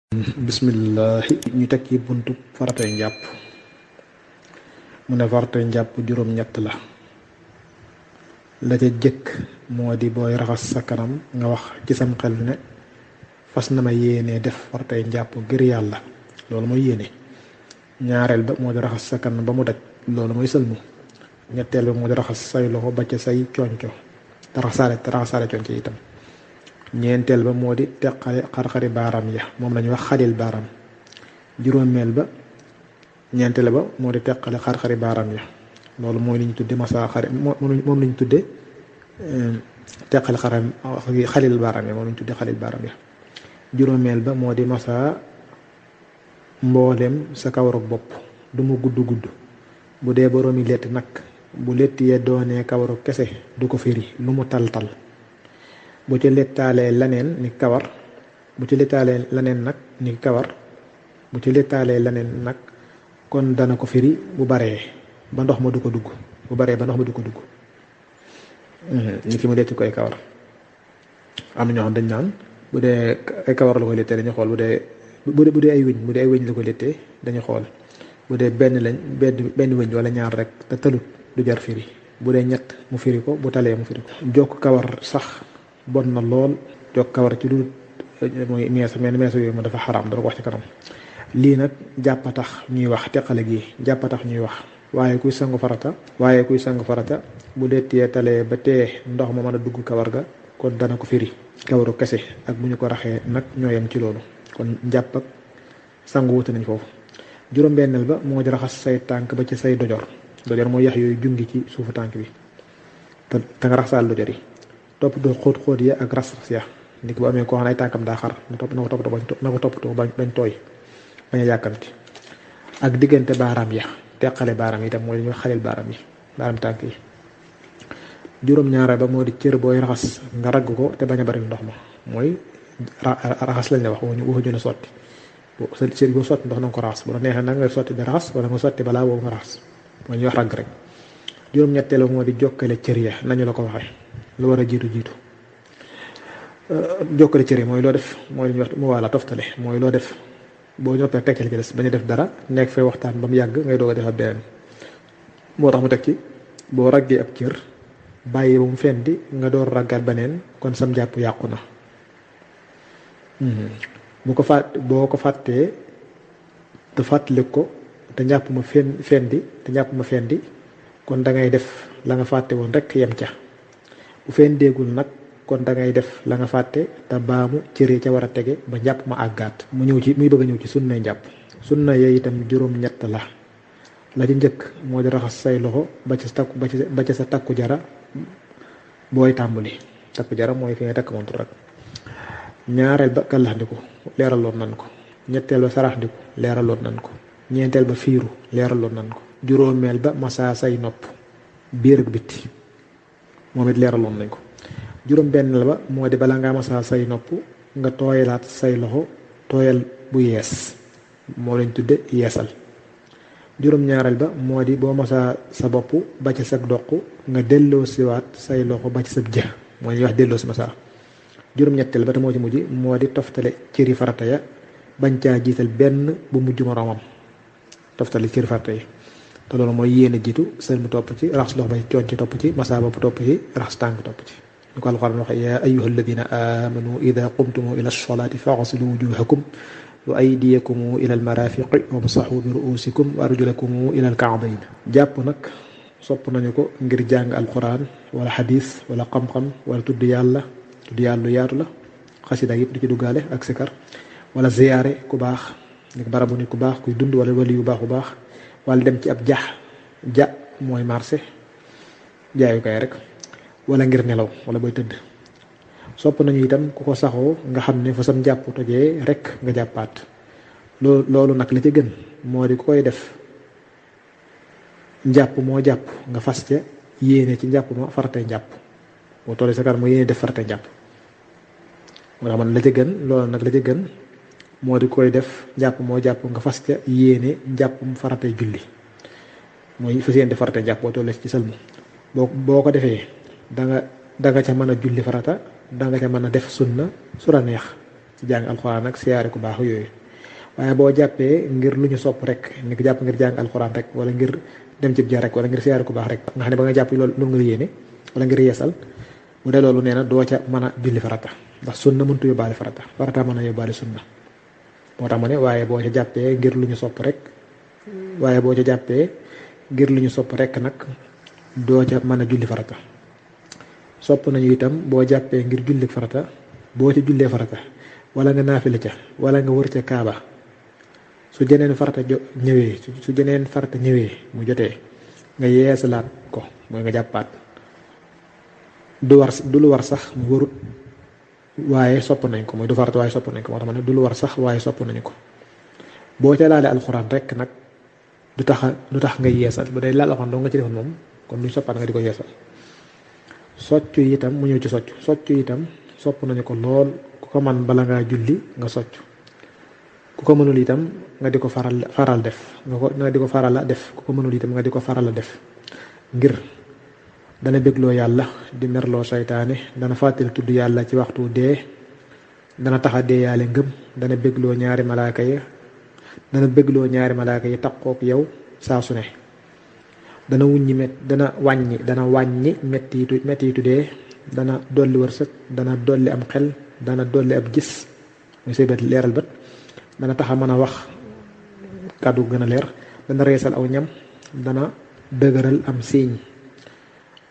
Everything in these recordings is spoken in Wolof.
bismillahi ñu teg ci buntu faratay njàpp mu ne faratay njàpp juróom ñett la ca jëkk moo di booy raxas sa kanam nga wax ci sam xel ne fas na ma yéenee def faratay njàpp ngir yàlla, loolu mooy yéene. ñaareel ba moo di raxas sa kanam ba mu daj, loolu mooy sëlmu. ñetteel ba moo di raxas say loxo ba ca say conco te raxasaale conco itam. ñeenteel ba moo di teqale xar-xari baaraam ya, moom lañuy wax xalil baaraam. juróomeel ba ñeenteel ba moo di teqale xar-xari baaraam ya, loolu mooy li ñu tudde masa xari moom lañu tudde teqale xalil baaraam ya, moom lañu tudde xalil baaraam ya. juróomeel ba moo di masa mboolem sa kawaru bopp, du mu gudd bu dee boroomi lett nag, bu lett yee doonee kawaru kese du ko firi lu mu tal bu ci lettaalee laneen ni kawar bu ci lettaalee laneen nag ni kawar bu ci lettaalee laneen nag kon dana ko firi bu baree ba ndox ma du ko dugg, bu baree ba ndox ma du ko dugg. ni ki mu letti ko ay kawar. am na ñoo xam dañ naan bu dee ay kawar la koy lettee dañu xool, bu dee ay wëñ la ko lettee dañu xool, bu dee benn wëñ wala ñaar rek te talut du jar firi, bu dee ñett mu firi ko, bu talee mu firi ko. jokk kawar sax bon na lool, jokk kawar ci lu mooy meesu yooyu mu dafa xaraam, dana ko wax ci kanam. lii nag jàppa tax ñuy wax, teqale gi jàppa tax ñuy wax. waaye kuy sangu farata bu lettee talee ba tee ndox ma mën a dugg kawar ga kon dana ko firi. kawaru kese ak bu ñu ko raxee nag ñoo yem ci loolu, kon njàpp ak sangu wuute nañ foofu. juróom-benneel ba moo di raxas say tànk ba ci say dojor mooy yax yooyu jungi ci suufu tànk bi te nga raxasaal dojor yi. toppatoo xóot ya ak ras ya, nit bu amee koo xam ne ay tànkam daa xar na ko toppatoo bañ tooy, bañ a yàkkamti. ak diggante baaraam ya, teqale baaraam yi itam mooy li ñuy xalil baaraam yi, baaraam tànk yi. juróom-ñaareel ba moo di cër booy raxas nga ragg ko te bañ a bari ndox ma, mooy raxas lañ la wax waxuñu ne sotti. cër boo sotti ndox na nga ko raxas, bu la neexee nag nga sotti di raxas wala nga sotti balaa boobu nga raxas, mooy ñuy wax ragg rek. juróom-ñetteel ba moo di jokkale cër ya, nañu la ko waxee lu war a jiitu jokkale cër yi mooy loo def, mooy li ñuy wax mu walla toftale, mooy loo def boo ñoppee teg ci li ci des, bañ a def dara nekk fay waxtaan ba mu yàgg ngay doog a defal beneen. moo tax mu teg ci boo raggee ab cër bàyyi ba mu fendi nga door raggaat beneen, kon sam jàpp yàqu na. boo ko fàttee te fàttali ko te njàpp ma fendi kon da ngay def la nga fàtte woon rek yem ca. bu fendeegul nag kon da ngay def la nga fàtte te baamu cëre ca war a tege ba njàpp ma àggaat. muy bëgg a ñëw ci sunna njàpp. sunna yooyu itam juróom-ñett la ci njëkk moo di raxas say loxo ba ca sa takku jara booy tàmbali. takku jara mooy fi nga takk montur rek. ñaareel ba gàllaxndiku leeraloon nan ko. ñetteel ba saraxndiku leeraloon nan ko. ñeenteel ba fiiru leeraloon nan ko. juróomeel ba masaa say nopp biir ak bitti, moom it leeraloon nañ ko. juróom-benneel ba moo di bala ngaa masaa say nopp nga tooyalaat say loxo tooyal bu yees, moo lañ tudde yeesal. juróom-ñaareel ba moo di boo masaa sa bopp ba ca sag doq nga delloo siwaat say loxo ba ci sa jë, moo ñuy wax delloo si masaa. juróom-ñetteel ba te moo ci mujj moo di toftale cëri farata ya, bañ caa jiital benn bu mujj moroomam. toftale cëri farata yi te loolu mooy yéene jiitu, sëlmu topp ci, raxas loxo ba ci coon ci topp ci, masaa bopp topp ci, raxas tànk topp ci. ñu ko Alxuraan waxe yaa ayyuha alladina amanu ida qumtum ila lsolati faghsilu wujuhakum wa aydiyakum ila almarafiqi wamsahu bi ruusikum wa arjulakum ila alka'bayn. jàpp nag sopp nañu ko ngir jàng alquran wala xadis wala xam-xam wala tudd yàlla lu yaatu la, xasida yëpp di ci duggaale ak sikar, wala ziyaare ku baax, ni barabu nit ku baax kuy dund wala wali yu baax bu baax, wala dem ci ab ja mooy marché jaayukaay rek, wala ngir nelaw wala booy tëdd. sopp nañu itam ku ko saxoo nga xam ne fa sam jàpp tojee rek nga jàppaat. loolu nag li ci gën moo di ku koy def njàpp moo jàpp nga fas ca yéene ci njàpp ma faratee njàpp, boo tollee sa kanam ma yéene def faratee njàpp. moo tax man la ca gën loolu nag la ca gën moo di koy def njàpp moo jàpp nga fas ca yéene njàpp mu faratee julli, mooy fas yéene def faratee njàpp boo tollee ci sëlmu. boo ko defee da nga ca mën a julli farata, da nga ca mën a def sunna su la neex ci jàng alxuraan ak siyaare ku baax yooyu. waaye boo jàppee ngir lu ñu sopp rek ni ko jàpp ngir jàng alxuraan rek wala ngir dem ci ja rek wala ngir siyaare ku baax rek nga xam ne ba nga jàpp loolu nga yéene wala ngir yeesal bu dee loolu nee na doo ca mën a julli farata ndax sunna mënut a yóbbaale farata mën a yóbbaale sunna moo tax ma ne waaye boo ca jàppee ngir lu ñu sopp rek waaye boo ca jàppee ngir lu ñu sopp rek nag doo ca mën a julli farata sopp nañu itam boo jàppee ngir julli farata boo ca jullee farata wala nga naafila ca wala nga wër ca kaaba su jeneen farata ñëwee su jeneen farata ñëwee mu jotee nga yeesalaat ko mooy nga jàppaat du lu war sax mu warut waaye sopp nañ ko mooy du farata waaye sopp nañ ko moo tax ma ne du lu war sax waaye sopp nañu ko boo ca laalee alxuraan rek nag du tax nga yeesal bu dee laal alxuraan doo nga ci defoon moom kon duñ soppaat nga di ko yeesal soccu itam mu ñëw ci soccu itam sopp nañu ko lool ku ko man bala ngaa julli nga soccu ku ko mënul itam nga di ko faral def nga di ko faral a def ku ko mënul itam nga di ko faral a def ngir dana bégloo yàlla di merloo saytaane dana fàttali tudd yàlla ci waxtu dee dana taxa dee yaale ngëm dana bégloo ñaari malaaka yi taqook yow saa su ne dana wàññi mettitu dee dana dolli wërsëg dana dolli am xel dana dolli ab gis muy say bët leeral bët dana taxa mën a wax kàddu gën a leer dana reesal aw ñam dana dëgëral am siiñ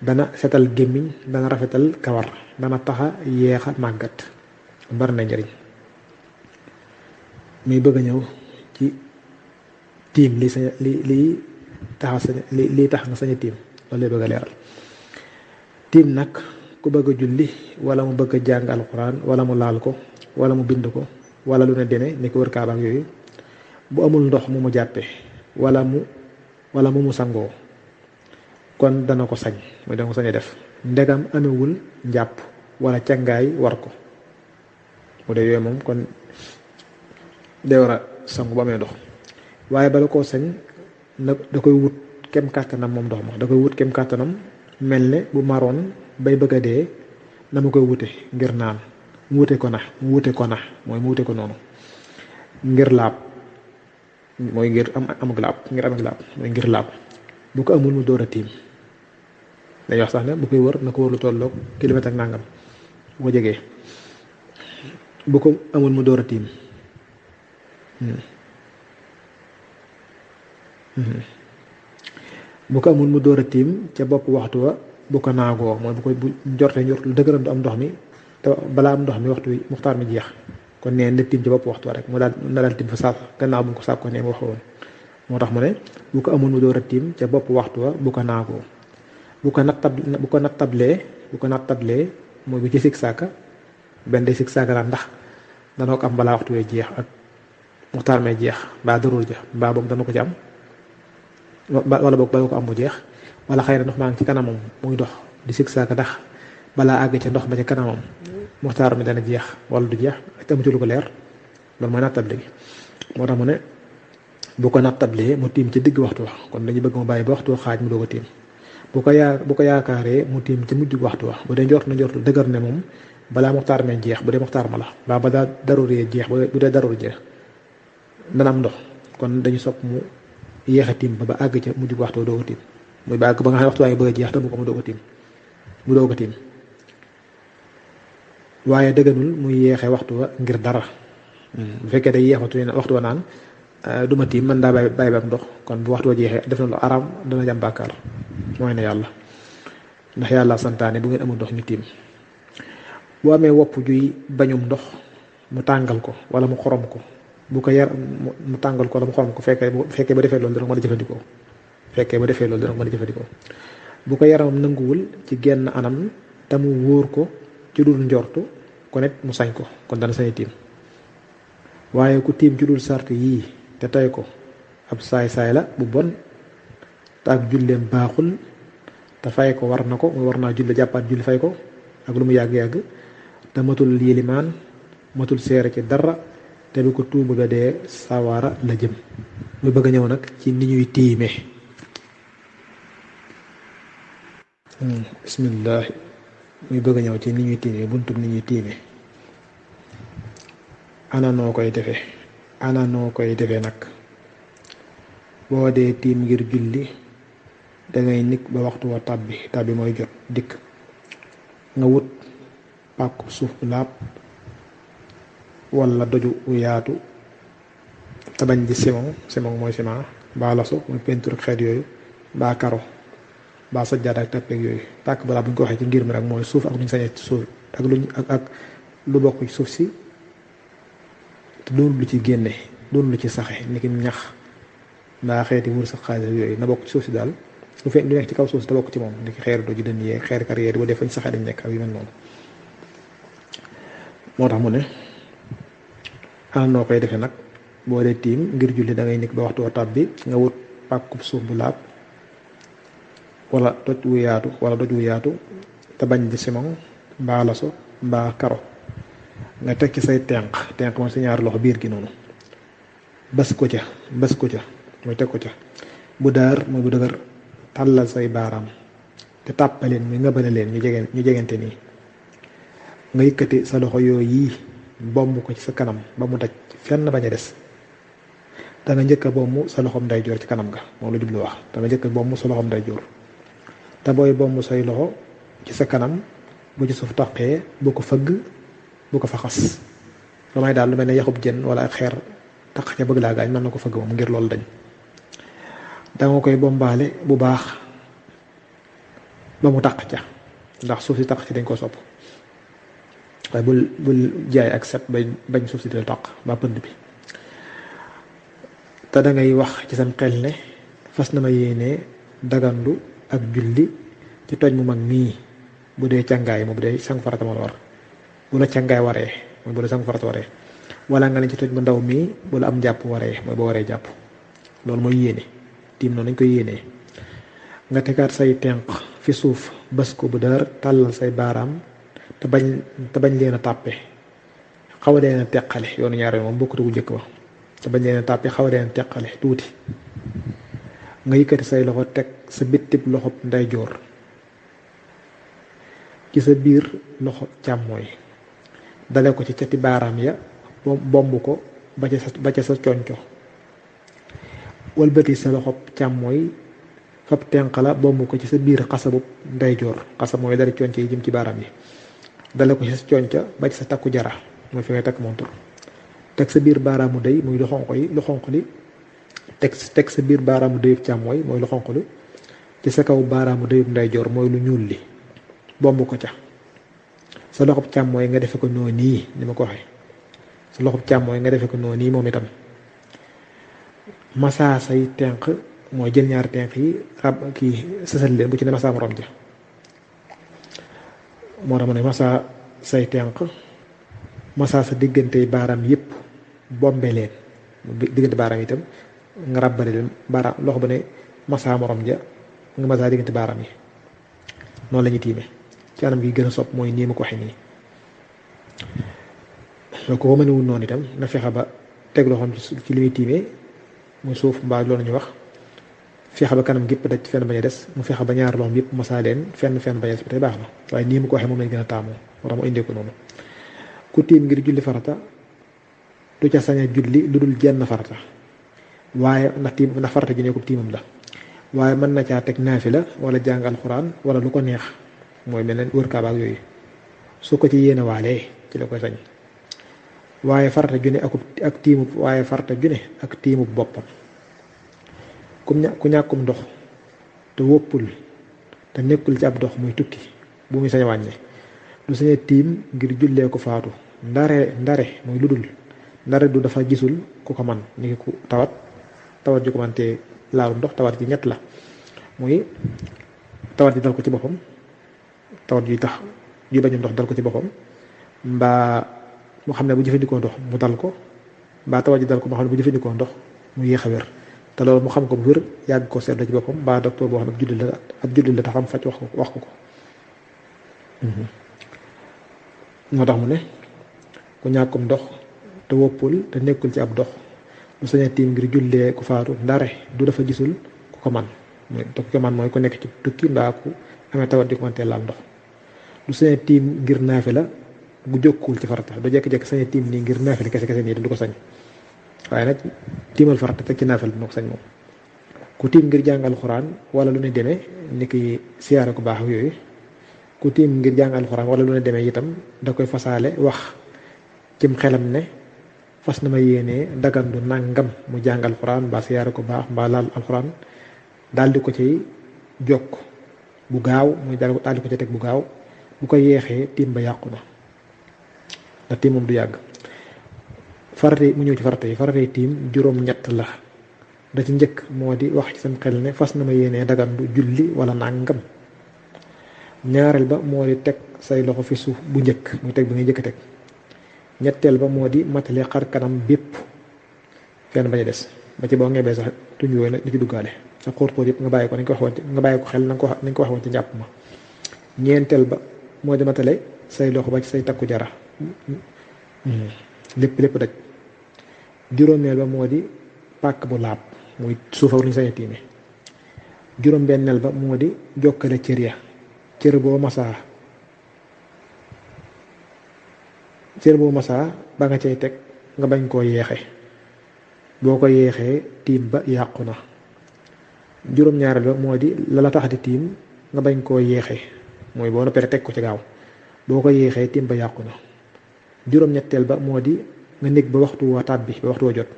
dana setal gémmiñ dana rafetal kawar dana taxa yeexa màggat bari na njëriñ muy bëgg a ñëw ci tiim lii tax nga sañ a tiim loolu lay bëgg a leeral tiim nag ku bëgg a julli wala mu bëgg a jàng alxuraan wala mu laal ko wala mu bind ko wala lu ne deme ni ko wër kaaba ak yooyu bu amul ndox mu jàppe wala mu sangoo kon dana ko sañ mooy dana ko sañ a def ndegam amewul njàpp wala cangaay war ko bu dee yooyu moom kon day war a sangu bu amee ndox waaye bala koo sañ nag da koy wut kem kàttanam moom ndox ma da koy wut kem kàttanam mel ne bu maroon bay bëgg a dee na mu koy wute ngir naan mu wute ko na mooy mu wute ko noonu ngir laab mooy ngir amag laab mooy ngir laab bu ko amul mu door a tiim dañuy wax sax ne bu koy wër na ko wër lu tolloog kilomètre ak nàngam bu ko jegee bu ko amul mu door a tiim bu ko amul mu door a tiim ca bopp waxtu wa bu ko naagoo mooy bu njorte lu dëgëram du am ndox mi te balaa am ndox mi waxtu wi muxtaar mi jeex kon nee na tiim ca bopp waxtu wa rek mu daal tiim fa saaf gannaaw bu ko saaf ko ne mu waxoon moo tax mu ne bu ko amul mu door a tiim ca bopp waxtu wa bu ko naagoo bu ko nattablee mooy bu ci sikk sàkka benn day sikk sàkka naan ndax dana ko am balaa waxtu wee jeex ak muxtaar mee jeex mbaa darul ja mbaa boog dana ko ci am wala boog bala ko am mu jeex wala xëy na ndox maa ngi ci kanamam muy dox di sikk sàkka ndax balaa àgg ca ndox ba ca kanamam muxtaar mi dana jeex wala du jeex te amu ci lu ko leer loolu mooy nattable gi moo tax mu ne bu ko nattablee mu tiim ci digg waxtu wa kon dañuy bëgg mu bàyyi ba waxtu wa xaaj mu doog a tiim bu ko yaakaaree mu tiim ci mujj waxtu wa bu dee njort dëgër ne moom balaa muxtaar mee jeex bu dee muxtaar ma la baa ba daa daruree jeex bu dee darur jeex dana am ndox kon dañu sopp mu yéex a tiim ba àgg ca mujj waxtu wa doog a tiim muy ba àgg ba nga xam ne waxtu waa ngi bëgg a jeex te bu ko mu doog a tiim waaye dëgganul muy yeexee waxtu wa ngir dara bu fekkee day yeex waxtu wa naan duma tiim man daa bàyyi ba am ndox kon bu waxtu wa jeexee def na lu araam dana jàm bàkkaar mooy ne yàlla ndax yàlla santaane bu ngeen amul ndox ñu tiim bu amee wopp juy bañum ndox mu tàngal ko wala mu xorom ko bu ko yar mu tàngal ko wala mu xorom ko fekkee ba defee loolu dana ko mën a jëfandikoo bu ko yaramam nanguwul ci genn anam te mu wóor ko ci dul njortu kon it mu sañ ko kon dana sañ tiim waaye ku tiim ci dul sart yii te tey ko ab saay-saay la bu bon te ak julleem baaxul te fay ko war na ko war naa julli jàppaat julli fay ko ak lu mu yàgg-yàgg te matul yilimaan matul seere ci dara te bu ko tuuba ga dee sawara la jëm muy bëgg a ñëw nag ci ni ñuy tiime bismillah muy bëgg a ñëw ci ni ñuy tiime buntub ni ñuy tiime ana noo koy defee ana noo koy defee nag. boo dee tiim ngir julli dangay nikk ba waxtu wa tàbbi mooy jot dikk nga wut pàkku suuf bu laab walla doju wu yaatu te bañ di simon mooy ciment mbaa laso mooy peinture xeet yooyu mbaa karo mbaa sajjaada ak tappeeg yooyu. pàkk bu laab bu ñu ko waxee ci ngir mi rek mooy suuf ak luñ sañee ci suuf ak luñ ak lu bokk ci suuf si te doon lu ci génne doon lu ci saxe ni ki ñax mbaa xeeti wur sa xaalis yooyu na bokk ci suuf si daal lu nekk ci kaw suuf si te bokk ci moom ni ki xeer doju dën yee xeer carrière yi ba def fañ saxee dañ nekk ak yu mel noonu. moo tax mu ne ana noo koy defee nag. boo dee tiim ngir julli da ngay nekk ba waxtu wa tàbbi nga wut pàkkub suuf bu laab wala doj wu yaatu te bañ di simon mbaa laso mbaa karo nga teg ci say tenq mooy sa ñaari loxo biir gi noonu bës ko ca mooy teg ko ca bu daar mooy bu dëgër tàllal say baaraam te tàppaleen muy ngëbale leen ñu jegante nii nga yëkkati sa loxo yooyu yii bomb ko ci sa kanam ba mu daj fenn bañ a des. da nga njëkk a bomb sa loxom ndeyjoor ci kanam ga moom la jublu wax da nga njëkk a bomb sa loxom ndeyjoor te booy bomb say loxo ci sa kanam bu ci suuf taqee bu ko fëgg bu ko faxas lu may daal lu mel ne yaxub jën wala ak xeer taq ca bëgg laa gaañ mën na ko fëgg moom ngir loolu dañ. da nga koy bombaale bu baax ba mu taq ca ndax suuf si taq ci dañ ko sopp waaye bul jaay ak set bañ suuf si di taq ba pënd bi. te da ngay wax ci sam xel ne fas na ma yéene dagandu ak julli ci toj mu mag nii bu dee càngaay moom bu dee sangu farata moo la war bu la càngaay waree mooy bu la sangu farata waree wala nga ne ci toj mu ndaw mii bu la am jàpp waree mooy boo waree jàpp loolu mooy yéene tiim noonu nañ koy yéenee nga tegaat say tenq fi suuf bës ko bu dër tàllal say baaraam te bañ leen a tàppe xaw a leen a teqale yoonu ñaareel moom bokkatu bu njëkk ba te bañ leen a tàppe xaw a leen teqale tuuti nga yëkkati say loxo teg sa bittib loxo ndeyjoor ci sa biir loxo càmmooy dale ko ci cati baaraam ya bomb ko ba ca sa conco wëlbati sa loxo càmmooy fab tenq la bomb ko ci sa biir xasabub ndeyjoor xasab mooy dara conco yi jëm ci baaraam yi dale ko ci sa conco ba ci sa takku jara mooy fi ngay takk montur teg sa biir baaraamu day muy lu xonq li teg sa biir baaraamu dayub càmmooy mooy lu xonq li ci sa kaw baaraamu dayub ndeyjoor mooy lu ñuul li bomb ko ca sa loxob càmmooy nga defe ko noonu nii ni ma ko waxee sa loxob càmmooy nga defe ko noonu nii moom itam masaa say tenq mooy jël ñaari tenq yi rab kii sësal leen bu ci ne masaa morom ja moo tax ma ne masaa say tenq masaa sa diggante baaraam yépp bombe leen diggante baaraam itam nga ràbbale leen baaraam loxo ba ne masaa morom ja nga masaa diggante baaraam yi noonu la ñuy tiime ci anam gi gën a sopp mooy nii ma ko waxee nii soo ko mënewul noonu itam na fexe ba teg loxoom ci li muy tiimee muy suuf mbaa loolu ñu wax fexe ba kanam gépp daj fenn bañ a des mu fexe ba ñaari loxoom yëpp masaa leen fenn bañ a des ba tey baax na waaye nii ma ko waxee moom lañ gën a taamu moo tax mu indee ko noonu ku tiim ngir julli farata du ca sañ a julli lu dul jenn farata waaye ndax farata ji nekkul tiimam la waaye mën na caa teg naafila wala jàng alxuraan wala lu ko neex mooy mel ne wër kaaba ak yooyu su ko ci yéene waalee ci la koy sañ waaye farata june ak tiimub boppam ku ñàkkum ndox te woppul te nekkul ci ab dox muy tukki bu muy sañ wàññe du sañ a tiim ngir jullee ko faatu ndare mooy lu dul ndare du dafa gisul ku ko man ni ku tawat ju ko man te laalu ndox tawat ji ñett la muy tawat ji dal ko ci boppam tawat juy tax juy bañu ndox dal ko ci boppam mbaa mu xam ne bu jëfandikoo ndox mu dal ko mbaa tawat ji dal ko moo xam ne bu jëfandikoo ndox mu yéex a wér te loolu mu xam ko bu wér yàgg ko seetlu ci boppam mbaa docteur boo xam ne ab jullit la taxam faj wax ko moo tax mu ne ku ñàkkum ndox te woppul te nekkul ci ab dox du sañ a tiim ngir jullee ku faatu ndare du dafa gisul ku ko man te ku ko man mooy ku nekk ci tukki mbaa ku amee tawat di ko mantee laal ndox du sañ a tiim ngir naafi la bu jokkul ci farata du jekki-jekki sañ a tiim nii ngir naafi la kese nii du ko sañ waaye nag tiimal farata teg ci naafel bi moo ko sañ moom. ku tiim ngir jàng alxuraan wala lu ne demee ni ki siyaare ku baax yooyu ku tiim ngir jàng alxuraan wala lu ne demee itam da koy fasaale wax cim xelam ne fas na ma yéenee dagandu nangam mu jàng alxuraan mbaa siyaare ku baax mbaa laal alxuraan daal di ko ciy jokk bu gaaw muy daal di ko ci teg bu gaaw bu ko yeexee tiim ba yàqu na ndax tiim moom du yàgg. farata yi mu ñëw ci farata yi farata yi tiim juróom-ñett la da ci njëkk moo di wax ci sam xel ne fas na ma yéenee dagandu julli wala nangam. ñaareel ba moo di teg say loxo fi suuf bu njëkk muy teg bi ngay njëkk a teg. ñetteel ba moo di matale xar kanam bépp fenn bañ a des ba ci boo ngebee sax tuñ yooyu na ci duggaale sa xóot-xóot yëpp nga bàyyi ko nañ ko wax woon nga bàyyi ko xel nañ ko wax woon ci njàpp ma. ñeenteel ba moo di matale say loxo ba ci say takku jara lépp daj. juróomeel ba moo di pàkk bu laab muy suufa lu ñu sañ a tiime. juróom-benneel ba moo di jokkale cër ya cër boo masaa ba nga cay teg nga bañ koo yeexe boo ko yeexee tiim ba yàqu na. juróom-ñaareel ba moo di la tax di tiim nga bañ koo yeexe mooy boo noppee teg ko ci gaaw boo ko yeexee tiim ba yàqu na. juróom-ñetteel ba moo di nga nekk ba waxtu wa tàbbi ba waxtu wa jot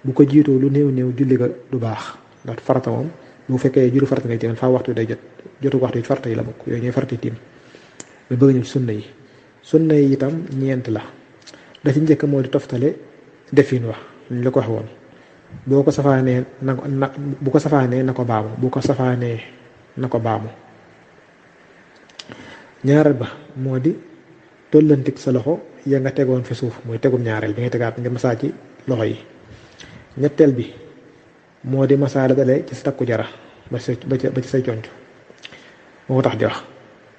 bu ko jiitoo lu néew julli ga du baax ndax farata moom bu fekkee juru farata ngay tiim faa waxtu day jotu waxtu yi farata yi la bokk yooyu ñooy farata yi tiim. ba bëgg ñëw ci sunna yi itam ñeent la da ci njëkk moo di toftale defin wax ñu la ko wax woon boo ko safaanee bu ko safaanee na ko baamu bu ko safaanee na ko baamu. ñaareel ba moo di tollantik sa loxo ya nga tegoon fi suuf mooy tegum ñaareel bi ngay tegaat nga masaa ci loxo yi. ñetteel bi moo di masaa la dale ci sa takku jara ba ci say conc moo ko tax di wax.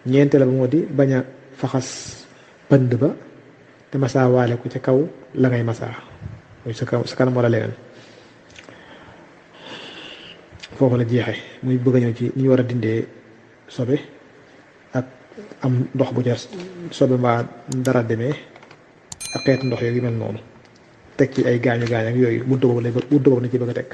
ñeenteel ba moo di bañ a faxas pënd ba te masaa waale ko ci kaw la ngay masaa mooy sa kanam wala leneen. foofu la jeexe muy bëgg a ñëw ci ni ñu war a dindee sobe ak am ndox bu ca sobe mbaa dara demee ak xeetu ndox yooyu mel noonu teg ci ay gaañu ak yooyu buntu boobu na ci bëgg a teg.